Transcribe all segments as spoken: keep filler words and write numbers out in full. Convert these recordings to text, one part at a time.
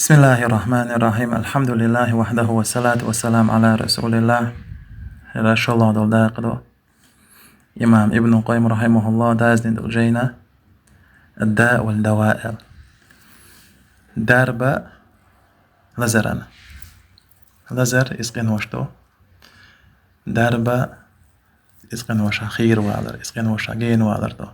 بسم الله الرحمن الرحيم. الحمد لله وحده والصلاة والسلام على رسول الله. Рашаллаху дол дакъадо. Имам Ибн Къайим рахимахуллах даздин дол жайна الداء والدواء. Дарба лазарана. Лазар из къинош ду. Дарба из къиноша хийра валар, из къиноша гена валар ду.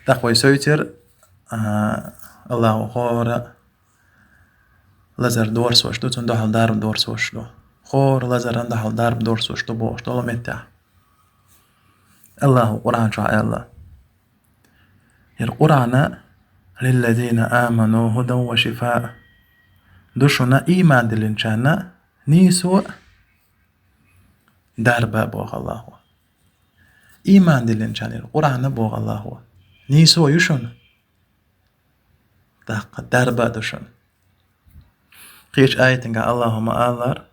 Тахвай сойтер, а, Аллаху хора лазар дорсош ду, цун дохьал дарба дорсош ду. Хора лазаран дохьал дарба дорсош ду бохуш долу меттехь. Аллаху Къуръан чохь аьлла: «Яр Къуръана للذين آمنوا هدى وشفاء». Ду шуна ийман диллинчарна нийсо а, дарба а боху Аллаху. Ийман диллинчарна яр Къуръана боху Аллаху. Нийсо ю шуна. Тахка дарба а ду шуна. Кхечу аятинга Аллаху ма аллара: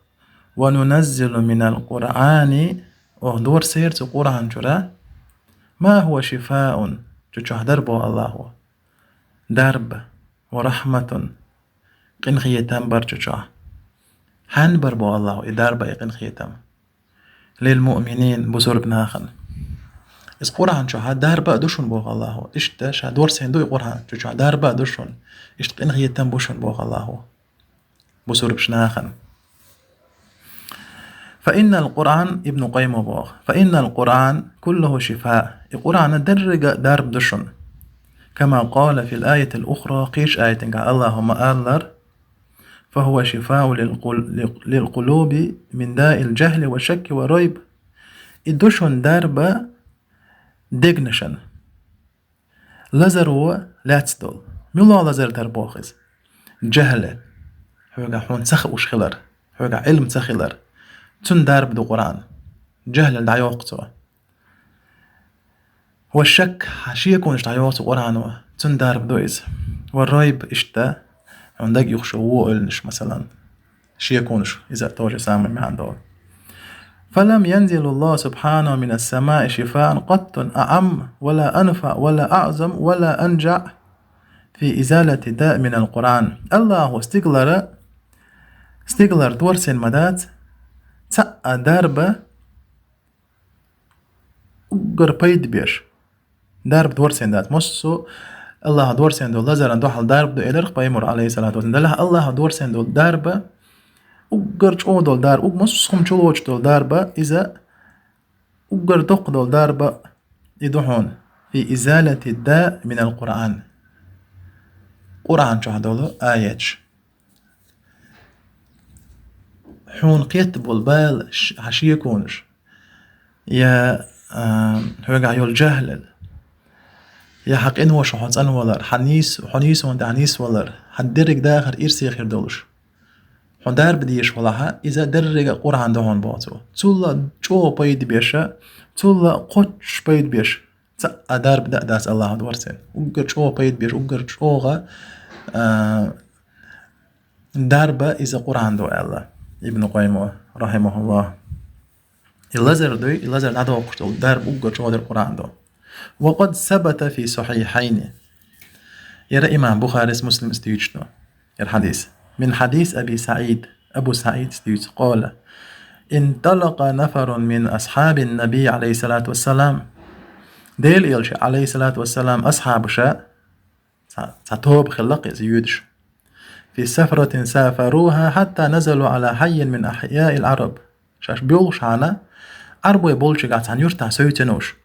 «Ва нуназзилу минал Къуръани», ох, дорсер цу Къуръан чура, «ма хува шифаун», чу чохь дар боху Аллаху. Дарба, «ва рахматун», къинхетам бар чу чохь. Хьан бар боху Аллаху и дарба, и къинхетам? «Лил муъминин», бусург нахана. Иза Къуръан чохь дарба а ду шуна боху Аллаху. Иштта ша дорсен ду и Къуръан чу чохь дарба а ду шуна. Иштта къинхетам бу шуна боху Аллаху. Бусург нахана. Фа иннал Къуръан, Ибн Къаййима боху. Фа иннал Къуръан куллуху шифа. И Къуръана деррига дарба ду шуна. Кама къала фил аятил ухра, кхечу аятинга Аллаху ма аллара: «Фа хува шифау лил къул-, лил-, лил къулуби мин даил жахли ва шакки ва райб». И ду шуна дарба дегнашан. Лазаро лаьцна долу. Мила лазар дара боху иза? Жахьле. Хьоьга хьуна ца хууш хилар. Хьоьга Ӏилма ца хилар. Цунна дарба ду Къуръан. Жахьле дӀайоккху цо. Ва шак, хьан шеконаш дӀайоху цу Къуръано, цунна дарба ду иза. Ва райб, иштта, хьуна дага юхуш вон ойланаш, масалан. Шеконаш, иза тоже самое маьӀна долу. Фалам янзилуллаху субхьанаху минас самаи шифаан къаттун аъам, вала анфа, вала аъзам, вала анжаъ фи изалати да минал Къуръан. Аллаху стигалара, стигалара дорсина ма дац, цхьа а дарба, уггар пайда беш. Дарба дорсина дац. Массо а Аллаха дорсина долу лазаран дуьхьал дарба ду элира пайхамар, алейхиссалату вассалам. Делахь Аллаха дорсина долу дарба, уггар чӀогӀа долу дарба, уггар массо а хӀума чулоцуш долу дарба, иза уггар доккха долу дарба, и ду хьуна. Фи изалати да минал Къуръан. Къуръан чохь долу аяташ. Хьуна кхетта болу бала ш-, хьан шеконаш. Я, а, хьоьгахь йолу жахьлал. Я хьан къиноша хьо цӀанвалар, хьан нийс-, хьо нийсонан тӀехь нисвалар, хьан дерриг дахар ирсе хир долуш. Хьо дарба дезаш валахьа, иза деррига Къуръан ду хьуна боху цо. Цул а чӀогӀа пайда беша, цул а кхоччуш пайда беш. Цхьа а дарба дан а дац Аллаха дорсина. Уггар чӀогӀа пайда беш, уггар чӀогӀа, а, дарба иза Къуръан ду аьлла Ибн Къаййима, рахимахуллах. И лазар дуй, и лазар дӀадоккхуш долу дарба уггар чӀогӀа дерг Къуръан ду. Ва къад сабата фи сахьихьайни. Яра имам Бухарис, Муслимс дуьйцуш ду. Яра хьадис. Мин хьадис Аби СаӀид. Абу СаӀидс дуьйцу. Къала: «Инталакъа нафарун мин асхьабин Наби, алейхиссалату вассалам». Делан элчан, алейхиссалату вассалам, асхьабаша, цхьа, цхьа тоба хилла-кх иза юьйцуш. «Фи сафратин сафаруха хьатта назалу ала хьаййин мин ахьяил Ӏараб». Шаьш боьлхуш хьана, Ӏарбой болчигахь цхьана юьртахь севцина уьш.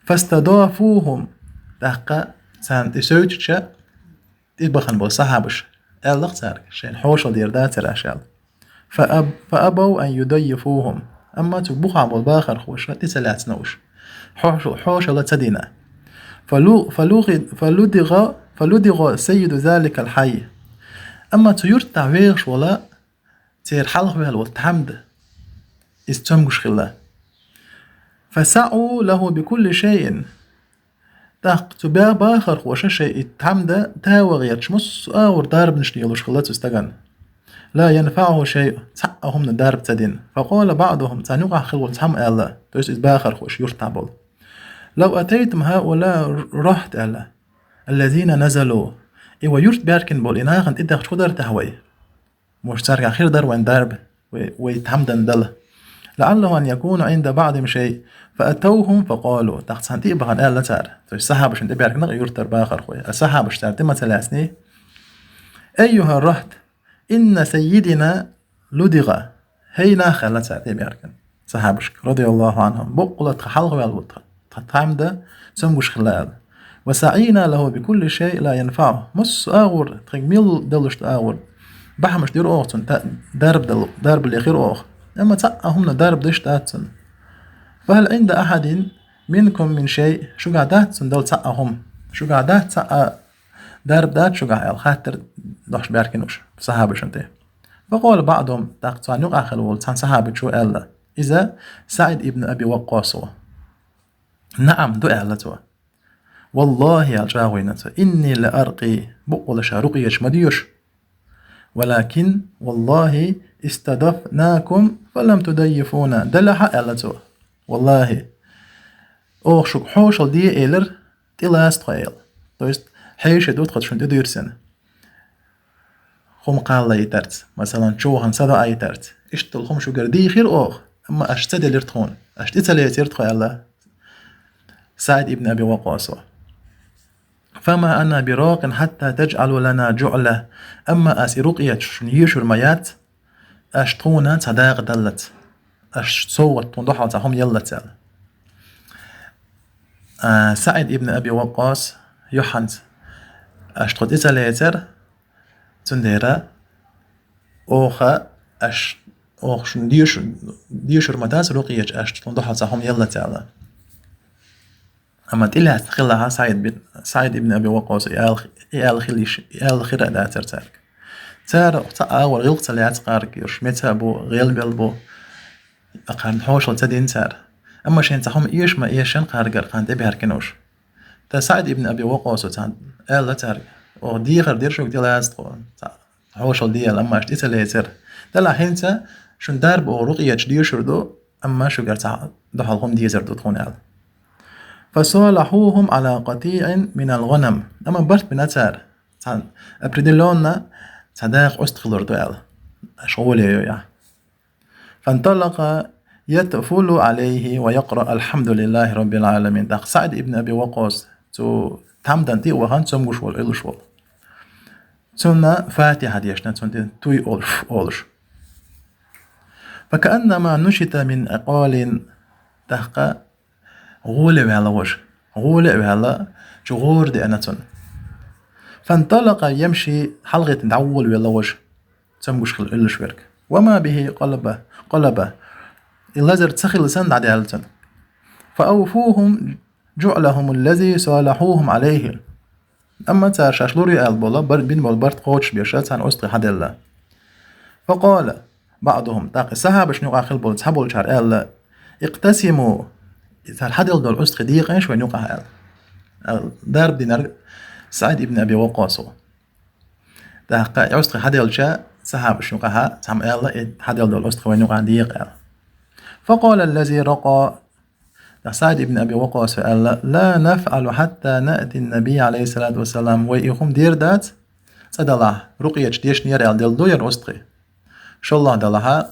«Фастадафухум». ТӀаккха царна и севцича, и бахана болу сахьабаш аьлла-кх цаьрга, шайна хьошалла дийр дацара аша аьлла. Фа аб-, фа абав ан юдаййифухум. Амма цу бухахь болу бахархоша тӀе ца лаьцна уьш. Хьош-, хьошалла ца дина. Фалу-, фалугӀи-, фалудигӀа, фалудигӀа саййиду заликал хьай. Амма цу юьртахь вехаш вола, церан хьалха ваьлла волу тхьамда иза цомгуш хилла. Фасаъу лаху бикулли шайин. ТӀаккха цу баьха бахархоша шайн и тхьамда таван гӀерташ, массо а агӀор дарбанаш лелош хилла цу стагана. Ла янфаъуху шайъ, цхьа а хӀуманна дарба ца дина. Факъала баъдухум, царна юкъахь хилла волу цхьамма аьлла, то есть иза бахархоша юьртахь болу: «Лав атайтум хьаула рохьт», аьлла, «аллазина назалу». И вай юрта баьхкина болу и нахана тӀедахча хӀун дара тӀехь вай? Муш цаьргахь хир дара вайн дарба, вай, вай тхьамдан дала. لعله أن يكون عند بعضهم شيء فأتوهم فقالوا. ТӀаккха царна тӀе а бахана аьлла цара. То есть сахьабашна тӀебаьхкина юртара бахархой. А сахьабаш цара тӀе ма ца лаьцний: أيها الرهط إن سيدنا لدغ. ХӀей нах, аьлла цара тӀебаьхкина сахьабашка, رضي الله عنهم, баккъала тхан хьалхаваьлла ву тхан, тхан тхьамда цамгуш хилла аьлла. وسعينا له بكل شيء لا ينفعه. Массо а агӀор, тхайга мел далуш ду агӀор, бахьамаш дира оха цунна, та-, дарба дала, дарба лехира оха. Амма цхьа а хӀуманна дарба деш дац цунна. فهل عند أحد منكم من شيء؟ Шуьгахь дац цунна дала цхьа а хӀума? Шуьгахь дац цхьа а дарба дац шуьгахь аьлла, хаттар дохьуш баьхкина уьш сахьабашна тӀе. فقال بعضهم, тӀаккха царна юкъахь хилла волу цхьана сахьабачо аьлла, иза СаӀид ибн Аби Ваккъас ву. نعم, ду, аьлла цо. والله, аьлла чӀагӀо йина цо, إني لأرقي, баккъала ша рукъияташ ма доьшу. ولكن والله استضفناكم فلم تضيفونا. Делахь а, аьлла цо, валлахӀи, оха шуьга хьошалла де элира, тӀелаца тхо аьлла. То есть хьеший ду тхо шуна тӀедуьйрсина. ХӀума кхаллайтарца, масалан, чу вахана садоӀийтарца. Иштта долу хӀума шуьгара дийхира оха, амма аша ца делира тхуна, аша тӀе ца лецира тхо аьлла СаӀид ибн Аби Ваккъасо. فما أنا براق حتى تجعلوا لنا جعلة. Амма ас и рукъият шуна йоьшур ма яц, аша тхуна цхьа дакъа даллалц, аша совгӀат тхуна дуьхьал цхьа хӀума яллалц аьлла. А, СаӀид ибн Аби Ваккъас юьхьанца: аша тхо тӀе ца лецира, цундела оха, аша, оха шуна дешур, дешур ма дац рукъият, аша тхуна дуьхьал цхьа хӀума яллалц аьлла. Амма тӀелаьцна хилла хьан СаӀид бин, СаӀид ибн Аби Ваккъас и аьлла, и аьлла хила йиш, и аьлла хир а дацара цаьрга. Цара цхьа а агӀор гӀиллакх ца лаьцна кхаргйолуш, меца а бу, гӀелбелла бу, кхарна хьошалла ца дина цара. Амма шайна цхьа хӀума эша ма эшана кхаргара кхарна тӀебаьхкина уьш. Ткъа СаӀид ибн Аби Ваккъасо царна аьлла цаьрга: оха дехар дира шуьга тӀелаца тхо, цхьа хьошалла де аьлла, амма аша тӀе ца лецира. Делахь хӀинца шуна дарба оха рукъияташ дешур ду, амма шуьгара цхьа дуьхьал хӀума дезар ду тхуна аьлла. فصالحوهم على قطيع من الغنم. Амма барт бина цара, цхьа определённо цхьа дакъа Ӏуста хилур ду аьлла, аша гӀоле йо яхь. فانطلق يتفل عليه ويقرأ الحمد لله رب العالمين. ТӀаккха СаӀид ибн Аби Ваккъас цу тхьамдан тӀе а вахана, цамгуш волу, Ӏуьллуш волу. Цунна Фатихьа дешна, цунна тӀе туй олуш, олуш. فكأنما نشط من عقال. ТӀаккха гӀоле ваьлла важа. ГӀоле а ваьлла, чу гӀора деана цунна. فانطلق يمشي, хьалхетта дӀаволавелла важа. Цамгуш хилла Ӏуьллуш верг. وما به قلبة, قلبة. И лазар ца хилла санна дӀадаьлла цунна. فأوفوهم جعلهم الذي صالحوهم عليه. Амма цара шаьш лур ю аьлла болу, бар-, бина болу барт кхочушбеш царна ӀуьстагӀий хьаделла. فقال بعضهم, тӀаккха сахьабашна юкъахь хилла болу цхьаболчара аьлла: اقتسموا, цара хьаделла долу ӀуьстагӀий декъийша вайна юкъахь аьлла. Аьлла, дарба динарг СаӀид ибн Аби Ваккъас ву. ТӀаккха и ӀуьстагӀий хьаделча, сахьабашна юкъахь цхьамма аьлла, и хьаделла долу ӀуьстагӀий вайна юкъахь декъа аьлла. فقال الذي رقى, ТӀаккха СаӀид ибн Аби Ваккъас аьлла: لا نفعل حتى نأتي النبي عليه الصلاة والسلام. Вай и хӀума дер дац, цкъа далахь, рукъияташ дешнера аьлла делла ду яра ӀуьстагӀий. ШоллагӀа далахь,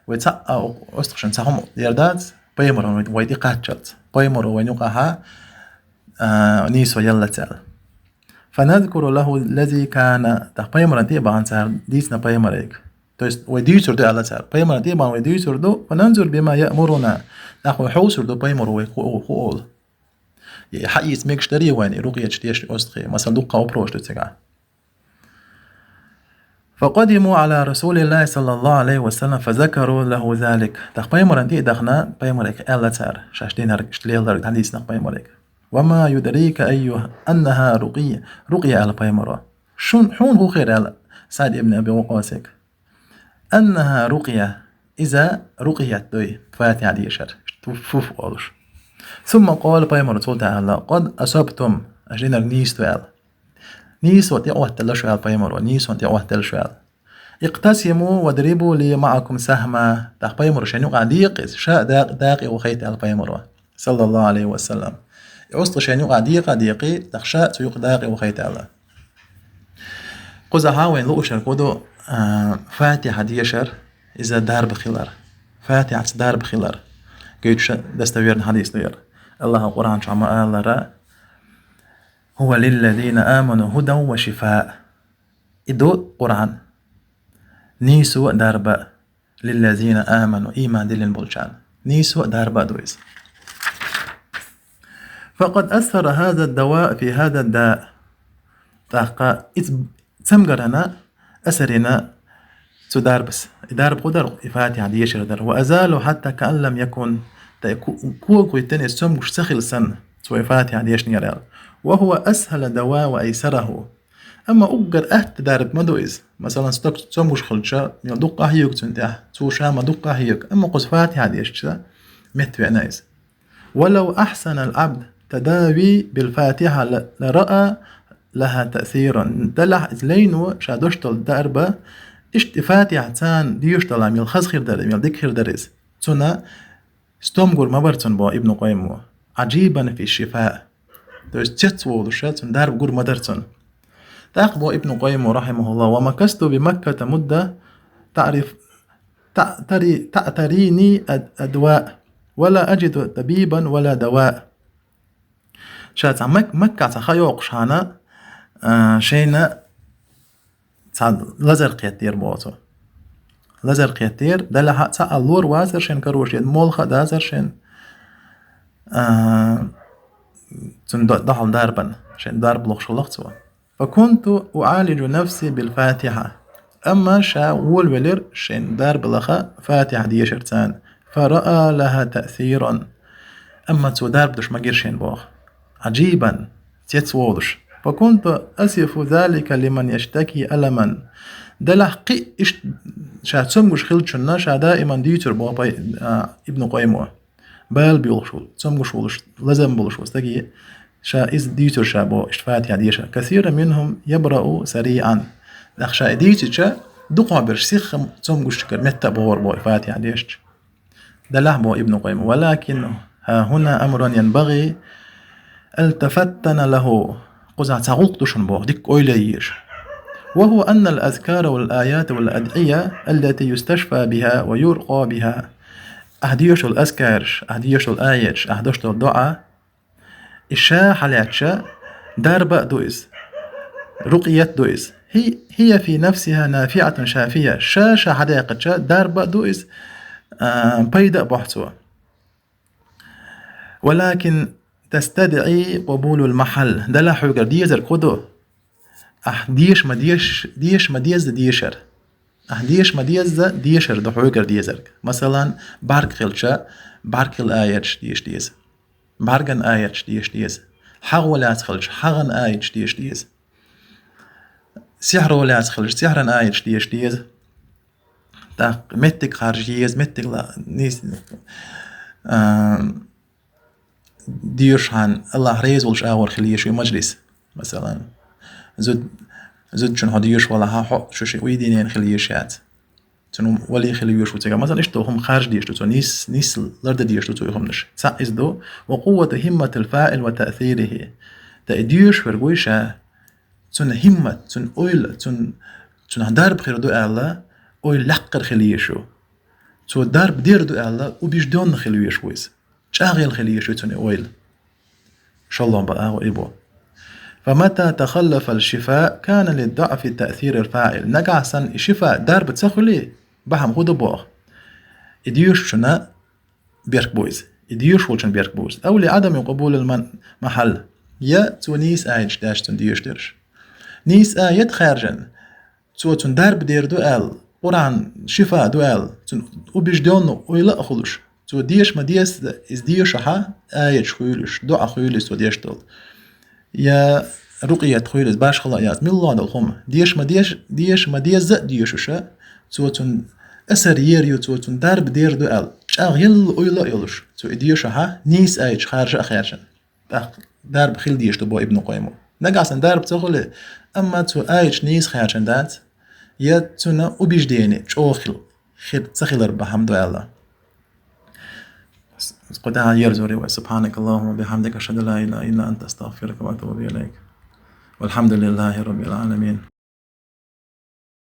вай цхьа а ӀуьстагӀашна цхьа хӀума дер дац, пайхамаро вай, вай тӀекхаччалц. Пайхамаро вайна юкъахь, а, нийсо яллалц аьлла. فنذكر له الذي كان. ТӀаккха пайхамарна тӀе а бахана цара дийцина пайхамарга. То есть вай дуьйцур ду аьлла цара. Пайхамарна тӀе а бахана вай дуьйцур ду, فننظر بما يأمرنا. ТӀаккха вай хьовсур ду пайхамаро вай хӀу, хӀу, хӀу олу. И хьаийца мегаш дарий вайна и рукъияташ дешна ӀуьстагӀий, масала, дуккха вопросаш ду цигахь. فقدموا على رسول الله صلى الله عليه وسلم فذكروا له ذلك. ТӀаккха пайхамарна тӀе а дахана, пайхамарга аьлла цара, шаьш динарг, иштта леларг дӀадийцина пайхамарга. وما يدريك أيها أنها رقية. Рукъия аьлла пайхамаро. Шун, хьуна хӀун хир аьлла СаӀид ибн Аби Ваккъасига. أنها رقية, иза рукъият дуй, Фатихьа дешар, фуф, фуф олуш. ثم قال, пайхамаро цул тӀаьхьа аьлла: قد أصبتم, аша динарг нийса ду аьлла. Нийсо тӀеӀоттаделла шу аьлла пайхамаро, нийсонна тӀеӀоттаделла шу аьлла. اقتسموا واضربوا لي معكم سهما. ТӀаккха пайхамаро шайна юкъахь декъа иза, ша дакъа, дакъе вахийта аьлла пайхамаро, صلى الله عليه وسلم. И ӀуьстагӀий шайна юкъахь декъа а декъий, тӀаккха ша цу юкъа дакъе вахийта аьлла. Кхузахьа вайн луушар кху ду, а, Фатихьа дешар, иза дарба хилар. Фатихьаца дарба хилар. Гайтуша достоверный хьадис ду яр. Аллаха Къуръан чу ма аллара: «هو للذين آمنوا هدى وشفاء». И ду Къуръан. Нийсо а дарба. «للذين آمنوا», ийман диллина болчарна. Нийсо а дарба а ду иза. «فقد أثر هذا الدواء في هذا الداء». ТӀаккха иза цамгарана, асарина цу дарбас. И дарба кху дар, и Фатихьа дешар дар. «وأزاله حتى كأن لم يكن». ТӀаккха ку-, кога кхийтина иза цомгуш ца хила санна, цо и Фатихьа дешнера аьлла. «وهو أسهل دواء وأيسره». Амма уггар атта дарба ма ду иза. Масалан, стаг цомгуш хилча, мел дукха хьега цунна тӀехь, цо ша ма дукха хьега. Амма кхуза Фатихьа дешча, меттавеана иза. «ولو أحسن العبد التداوي بالفاتحة ل-، لرأى لها تأثيرا». Делахь иза лайно ша дош дола дарба, иштта и Фатихьа царна деш дола, мел хаза хир дара, мел дика хир дара иза. Цунна стом гур ма бара цунна, бо Ибн Къаййима. «عجيبا في الشفاء». То есть цец волуша цунна дарба гур ма дара цунна. ТӀаккха бо Ибн Къаййима, рахьимахуллах: «ومكثت بمكة مدة تعرف، تعتري، تعتريني الأد-، الأدواء، ولا أجد طبيبا ولا دواء». Ша цхьа Мак-, Макка цхьа ха йоккхуш хьана, а, шайна цхьа лазар кхеттера боху цо. Лазар кхеттера, делахь а цхьа а лор вацара шайн карош, я молха а дацара шайн, а, цунна до-, дохьал дарбан, шайн дарба лохуш хилла цо. «فكنت أعالج نفسي بالفاتحة». Амма ша волавелира шайн дарба лаха Фатихьа дешар царна. «فرأى لها تأثيرا». Амма цо дарба деш ма гира шайна боху. «عجيبا», цец волуш. «فكنت أصف ذلك لمن يشتكي ألما». Делахь кхин а иштта ша цомгуш хилчунна ша даиман дуьйцура боху пай-, а, Ибн Къаййима. Бала боьлхуш волу, цомгуш волуш, лазам болуш волу стаге ша иза дуьйцура ша боху, иштта Фатихьа дешар. «كثير منهم يبرأ سريعا». ТӀаккха ша и дуьйцича, дукхахберш сихха цомгушчуьнгара метта а бохура боху и Фатихьа дешча. Делахь боху Ибн Къаййима: «ولكن ها هنا أمر ينبغي أن يتفطن له». Кхузахь цхьа гӀуллакх ду шуна боху, дикка ойла е еза. «وهو أن الأذكار والآيات والأدعية التي يستشفى بها ويرقى بها». Ахь дешаш долу азкараш, ахь дешаш долу аяташ, ахь дешаш долу доӀа, и ша хьалаьцча, дарба а ду иза. Рукъият а ду иза. «هي، هي في نفسها نافعة شافية». Ша, ша хьадаьккхича, дарба а ду иза, а, пайда а бохьу цо. «ولكن تستدعي قبول المحل». Делахь хьоьгара дезарг хӀун ду? Ахь деша ма деш-, деша ма дезза дешар. Ахь деша ма дезза дешар ду хьоьгара дезарг. Масалан, бӀаьрг хилча, бӀаьрг хила аяташ деша деза. БӀаьрган аяташ деша деза. ХьагӀо лаьцна хилча, хьагӀан аяташ деша деза. Сихьро лаьцна хилча, сихьран аяташ деша деза. ТӀаккха меттиг харжа еза, меттиг ла-, нийс-, а, дешахьан Аллахь реза волуш агӀор хила еза шуьга мажлис. Масалан, зуд-, зудчун хьо дешаш валахь, хьо шу ши уьйдинен хила езаш яц. Цуьнан вали хила везаш ву цигахь. Масалан, иштта хӀума харжа дезаш ду цо, нийс-, нийса лардан дезаш ду цо и хӀуманаш. Цхьаъ иза ду: «وقوة همة الفاعل وتأثيره». Ткъа и дешаш верг вуй ша, цуьнан хӀиммат, цуьнан ойла, цуьнан, цуьнан дарба хир ду аьлла, ойла лаккхара хила езаш ю. Цо дарба дер ду аьлла, убеждённо хила везаш ву иза. ЧӀагӀъелла хила езаш ю цуьнан ойла. ШолгӀа бан агӀо и бу. «فمتى تخلف الشفاء كان لضعف تأثير الفاعل». Нагахь санна и шифа, дарба ца хуьлий, бахьана хӀун ду боху? И дешачунна берг бу иза. И дешаш волчун берг бу иза. «أو لعدم قبول المحل». Я цо нийса аяташ даьлча цунна дешаш дерш. Нийса аят хаьржина, цо цунна дарба дер ду аьлла, Къуръан шифа ду аьлла, цунна убеждённо ойла а хуьлуш, цо деша ма дезза, иза дешахьа, аяташ хуьлуш, доӀа хуьлуш цо деш долу. Я рукъият хуьлуш, башхала а яц, милла долу хӀума. Деша ма деш-, деша ма дезза а дешуша, цо цунна асар ер ю, цо цунна дарба дер ду аьлла, чӀагӀъелла ойла а йолуш, цо и дешахьа, нийса аяташ харжа а хаьржина. ТӀаккха дарба хила дезаш ду бо Ибн Къаййима. Нагахь санна дарба ца хуьлий, амма цо аяташ нийса хаьржина дац, я цуьнан убеждение чӀогӀа хила, хи-, ца хилар бахьана ду аьлла. Кху тӀехь ерзор ю вай. سبحانك اللهم وبحمدك، أشهد أن لا إله إلا أنت، أستغفرك وأتوب إليك. والحمد لله رب العالمين.